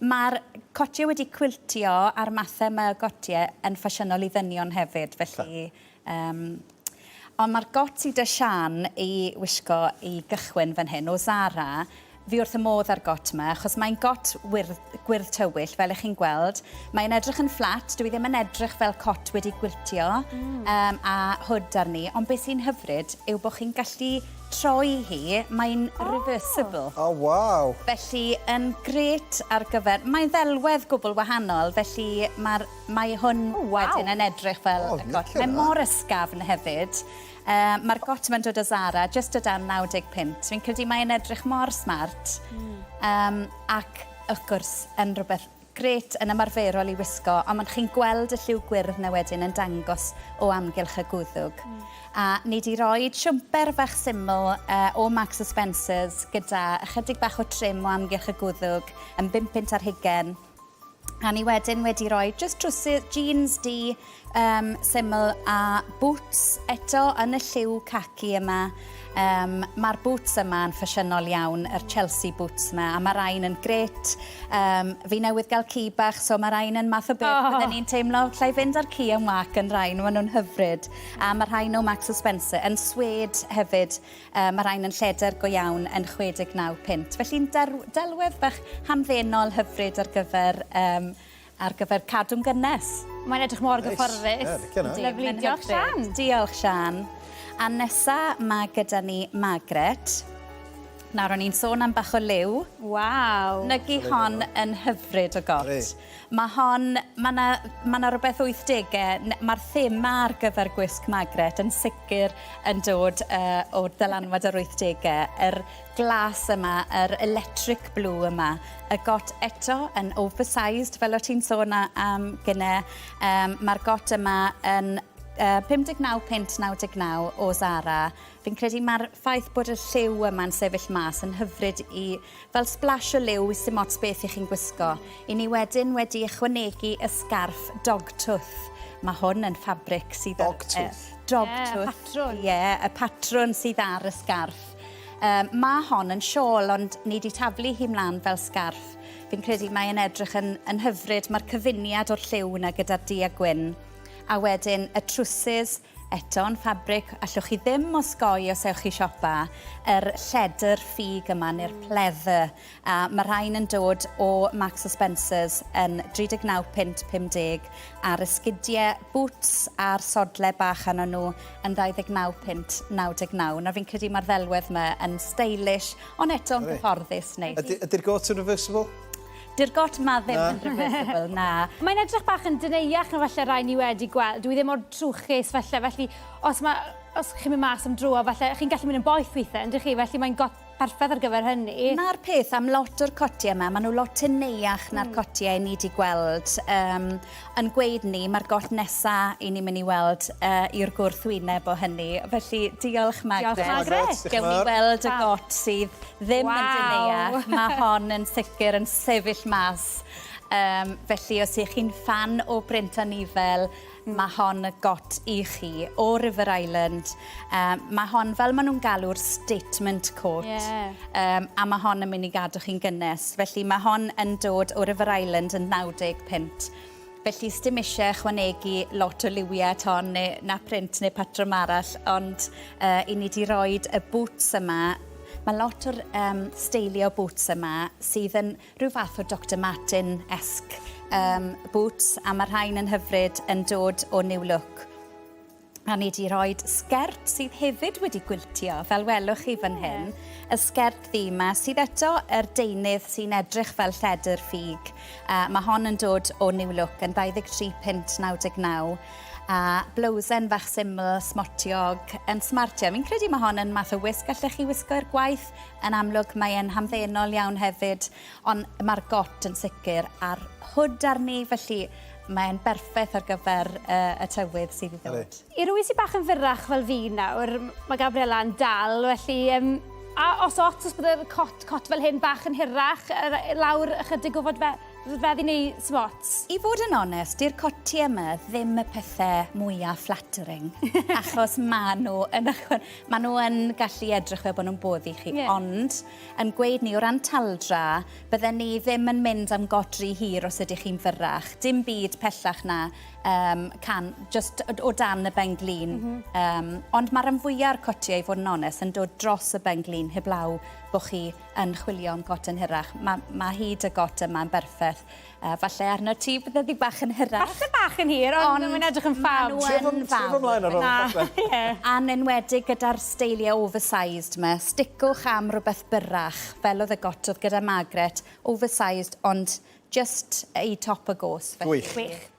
Mae'r cotiau wedi cwiltio a'r mathau yma o gotiau yn ffasiynol i ddynion hefyd, felly... Um, ond mae'r got sydd 'da Sian i wisgo i gychwyn fan hyn, o Zara, fi wrth y modd â'r got yma, achos mae'n got wyrdd, gwyrdd tywyll, fel ych chi'n gweld. Mae'n edrych yn fflat, dwi ddim yn edrych fel cot wedi gwiltio a hood arni, ond beth sy'n hyfryd yw bod chi'n gallu troi hi, mae'n reversible. O, waw! Felly, yn grêt ar gyfer... Mae'n ddelwedd gwbl wahanol, felly mae'r, mae hwn wedyn yn edrych fel y got. Mae mor ysgafn hefyd. Uh, Mae'r got yma'n dod o Zara, jyst o dan 90 punt. Fi'n credu mae'n edrych mor smart. Ac, wrth gwrs, yn rhywbeth grêt yn ymarferol i wisgo, ond mae'n chi'n gweld y lliw gwyrdd 'na wedyn yn dangos o amgylch y gwddwg. A ni 'di rhoi siwmper fach syml uh, o Marks and Spencer's gyda ychydig bach o trim o amgylch y gwddwg yn 5 punt ar hugen. A ni wedyn wedi rhoi just trwsus, jeans du syml a boots eto yn y lliw khaki yma. Um, Mae'r boots yma yn ffasiynol iawn, yr Chelsea boots yma, a mae rhain yn grêt. Um, fi newydd gael ci bach, so mae rhain yn math o beth oh. bydden ni'n teimlo, llai fynd â'r ci am wac yn rhain, maen nhw'n hyfryd. A mae rhain o Marks Spencer yn swed hefyd, mae rhain yn lledr go iawn yn 69 punt. Felly'n delwedd bach hamddenol hyfryd ar gyfer um, ar gyfer cadw'n gynnes. Mae'n edrych mor gyfforddus. Ie, licio 'na. Lyfli. Diolch Sian. Diolch Sian. A nesa mae gyda ni Margaret. Nawr o'n i'n sôn am bach o liw. Waw. Nygu hon yn hyfryd o got. Mae hon, mae 'na ma' 'na rywbeth 80au, mae'r thema ar gyfer gwisg Margaret yn sicr yn dod uh, o ddylanwad yr 80au. Yr glas yma, yr electric blue yma, y got eto yn oversized, fel o ti'n sôn am gynne. Mae'r got yma yn uh, 59 punt 99 o Zara. Fi'n credu mae'r ffaith bod y lliw yma'n sefyll mas yn hyfryd i, fel splash o liw, sy'n ots beth i chi'n gwisgo. I ni wedyn wedi ychwanegu y sgarff dogtooth. Mae hwn yn ffabric sydd... Dogtooth? Dogtooth. Ie, patrwn. Ie, y patrwn sydd ar y sgarff. Yym, ma' hon yn siôl, ond ni 'di taflu hi mlan fel sgarff. Fi'n credu mae e'n edrych yn, yn hyfryd. Mae'r cyfuniad o'r lliw yna gyda'r du a gwyn. A wedyn y trwsus, eto yn ffabrig, allwch chi ddim osgoi os ewch chi siopa, yr lledr ffug yma neu'r pleather. A mae rhain yn dod o Marks Spencer's yn 39 punt 50 a'r esgidiau boots a'r sodle bach arno nhw yn 29 punt 99. Nawr fi'n credu mae'r ddelwedd yma yn stylish, ond eto'n gyfforddus neis. Ydy, ydy'r got yn reversible? Dy'r got ma ddim yn reversible, na. Mae'n edrych bach yn deneuach na falle rai ni wedi gweld. Dwi ddim mor trwchus falle, felly os, ma, os chi'n mynd mas am dro, falle chi'n gallu mynd yn boeth weithiau, yndych chi? Felly mae'n got Perffaith ar gyfer hynny. Na'r peth am lot o'r cotiau yma, maen nhw lot teneuach na'r mm. cotiau ni wedi gweld. Um, yn gweud ni, mae'r got nesa i ni'n mynd i weld uh, i'r gwrthwyneb o hynny. Felly, diolch Margaret. Diolch Margaret. Gewn ni weld y got sydd ddim wow. yn deneuach. Mae hon yn sicr yn sefyll mas. Um, felly, os ych chi'n ffan o brint anifel, Mae hon y got i chi o River Island. Um, mae hon, fel maen nhw'n galw'r statement coat. Yeah. Um, a mae hon yn mynd i gadw chi'n gynnes. Felly mae hon yn dod o River Island yn 90 punt. Felly sdim eisiau ychwanegu lot o liwiau at hon, neu, na print neu patrwm arall, ond uh, i ni wedi rhoi y boots yma. Mae lot o'r um, steilio boots yma sydd yn Rhyw fath o Doctor Martin-esque um, boots, a mae rhain yn hyfryd yn dod o New Look. A ni wedi rhoi sgert sydd hefyd wedi gwiltio, fel welwch chi fan hyn. Y sgert ddu yma, sydd eto yr deunydd sy'n edrych fel lledr ffug. Mae hon yn dod o New Look yn 23 punt 99. A blowsen fach syml, smotiog, yn smartio. Fi'n credu mae hon yn math o wisg allech chi wisgo i'r gwaith. Yn amlwg, mae e'n hamddenol iawn hefyd, ond mae'r got yn sicr a'r hood arni, felly mae'n berffaith ar gyfer uh, y tywydd sydd i ddod. I rywun sydd bach yn fyrrach fel fi nawr, mae Gabriela yn dal, felly um, a os ots, os byddai'r cot, cot fel hyn bach yn hirach, lawr ychydig o fod fe, Rhyfeddu neu smots? I fod yn onest, di'r cotiau yma ddim y pethau mwyaf flattering, achos maen nhw yn, maen nhw yn gallu edrych fel bod nhw'n boddi chi, ond yn gweud ni o ran taldra, bydden ni ddim yn mynd am godri hir os ydych chi'n fyrrach, dim byd pellach na can, just o dan y ben-glin. Ond mae rhan fwyaf o'r cotiau, i fod yn onest, yn dod dros y ben-glin heblaw bod chi yn chwilio am got yn hirach. Mae hyd y got yma yn berffaith. Falle arno ti bydde ddi bach yn hirach. Falle bach yn hir, ond mae'n edrych yn ffab. Maen nhw yn Trio fo mlaen ar ôl y rhaglen. Ie. A'n enwedig gyda'r steiliau oversized 'ma, sticwch am rhywbeth byrrach, fel oedd y got oedd gyda Margaret, oversized, ond just i top y gos. Gwych. Gwych.